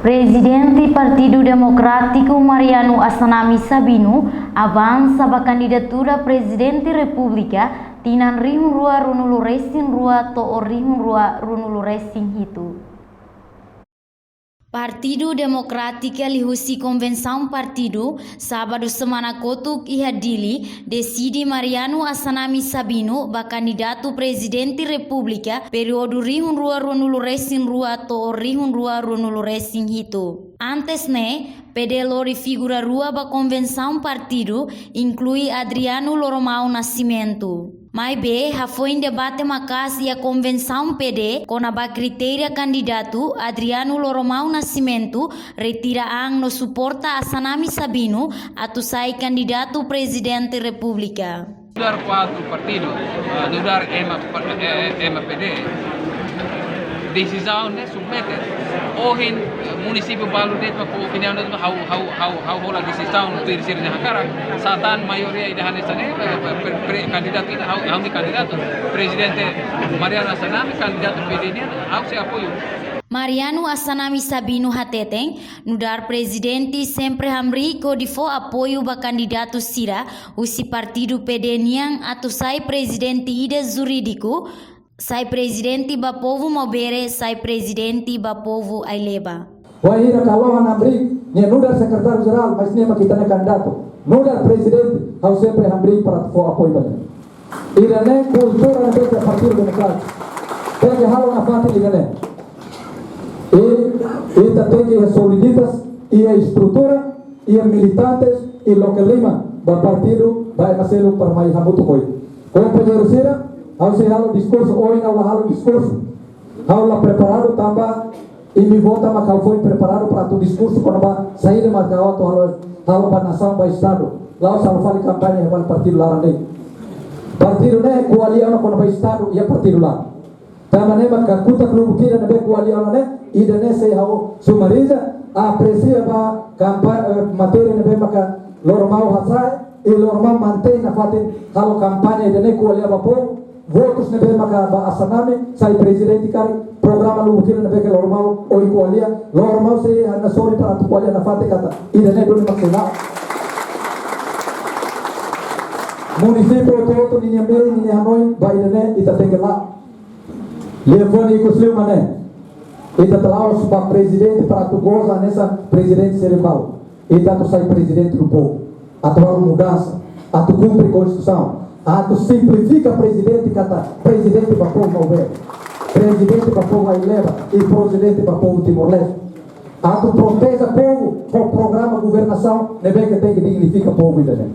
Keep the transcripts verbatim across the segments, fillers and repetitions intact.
Prezidente Partidu Demokrátiku Mariano Assanami Sabino avansa ba kandidatura Prezidente Repúblika tinan rihun rua ruanulu-resin-rua to'o rihun rua ruanulu-resin-hitu. Partidu Demokrátiku liuhusi konvensaun partidu, sábadu semana kotuk iha Dili, deside Mariano Assanami Sabino ba kandidatu Prezidente Repúblika períodu rihun rua ruanulu-resin-rua to'o rihun rua ruanulu-resin-hitu. Antes ne'e, P D lori figura rua ba konvensaun partidu, inklui Adriano Loromao Nascimento. Maibé, hafoin debate maka'as iha konvensaun P D kona-ba kritéria kandidatu, Adriano Loromao Nascimento retira an no suporta Assanami Sabino atu sai kandidatu Prezidente Repúblika. Nu'udar kuadru partidu, ah, nu'udar ema, eh, ema P D. Desizaun ne'e submete. Ohin, eh, munisípiu balu de'it mak fó opiniaun de'it mak ha'u, ha'u, ha'u, ha'u hola desizaun tuir sira-nia hakarak. Satán maioria ida hanesan ne'e, eh, pre-, pre-, kandidatu ida, ha'u, ha'u-nia kandidatu. Prezidente Mariano Assanami kandidatu P D nian, ha'u sei apoiu. Mariano Assanami Sabino hateten, nu'udar prezidente sempre hamriik hodi fó apoiu ba kandidatu sira husi partidu P D nian atu sai prezidente ida jurídiku, sai prezidente ba povu Maubere, sai prezidente ba povu Aileba. Wainhira Kalohan hamriik, nia nu'udar sekretáriu jerál, mas nia mak ita-nia kandidatu. Nu'udar prezidente, ha'u sempre hamriik para fó apoiu ba nia. Ida-ne'e kultura ne'ebé ke Partidu Demokrátiku. Tenke halo nafatin ida-ne'e. I, ita tenke iha soliditas, iha estrutura, iha militantes, i loke liman ba partidu, ba ema seluk para mai hamutuk ho ita. Kompañeiru sira, ha'u sei halo diskursu, ohin ha'u la halo diskursu. Ha'u la preparadu tanba imi vota mak ha'u foin preparadu para atu diskursu kona-ba saida mak ha'u atu halo, halo ba nasaun, ba estadu. La'ós halo fali kampaña iha fali partidu laran de'it. Partidu ne'e ko'alia ona kona-ba estadu iha partidu laran. Tanba ne'e mak kakutak lubuk ida ne'ebé ko'alia ona ne'e, ida-ne'e sei ha'u sumariza, apresia ba kampa-, eh, matéria ne'ebé maka Loromao hasa'e, i Loromao mantein nafatin halo kampaña ida-ne'e ko'alia ba povu, votus ne'ebé maka ba Assanami, sai prezidente karik, programa lubuk ida ne'ebé ke Loromao ohin ko'alia, Loromao sei hanesan sorin para atu ko'alia nafatin katak ida-ne'e duni mak sei la'o. Munisípiu hotu-hotu ninia mehi, ninia hanoin, ba ida-ne'e ita tenke la'o. Liafuan ikus liu mak ne'e. Ita la'ós ba prezidente para atu goza hanesan prezidente sira balu. Ita atu sai prezidente do povu. Atu halo mudansa. Atu kumpre konstituisaun. Atu simplifika prezidente katak prezidente ba povu Maubere. Prezidente ba povu Aileba. I prezidente ba povu Timor-Leste. Atu proteje povu ho programa governasaun ne'ebé ke tenke dignifika povu ida-ne'e.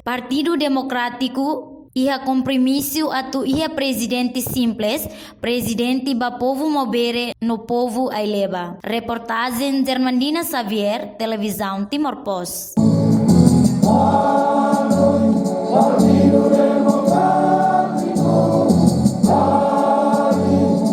Partidu Demokrátiku iha kompromisu atu iha prezidente simples, prezidente ba povu Maubere no povu Aileba. Reportajen Germandina Xavier, Televizaun Timor Post.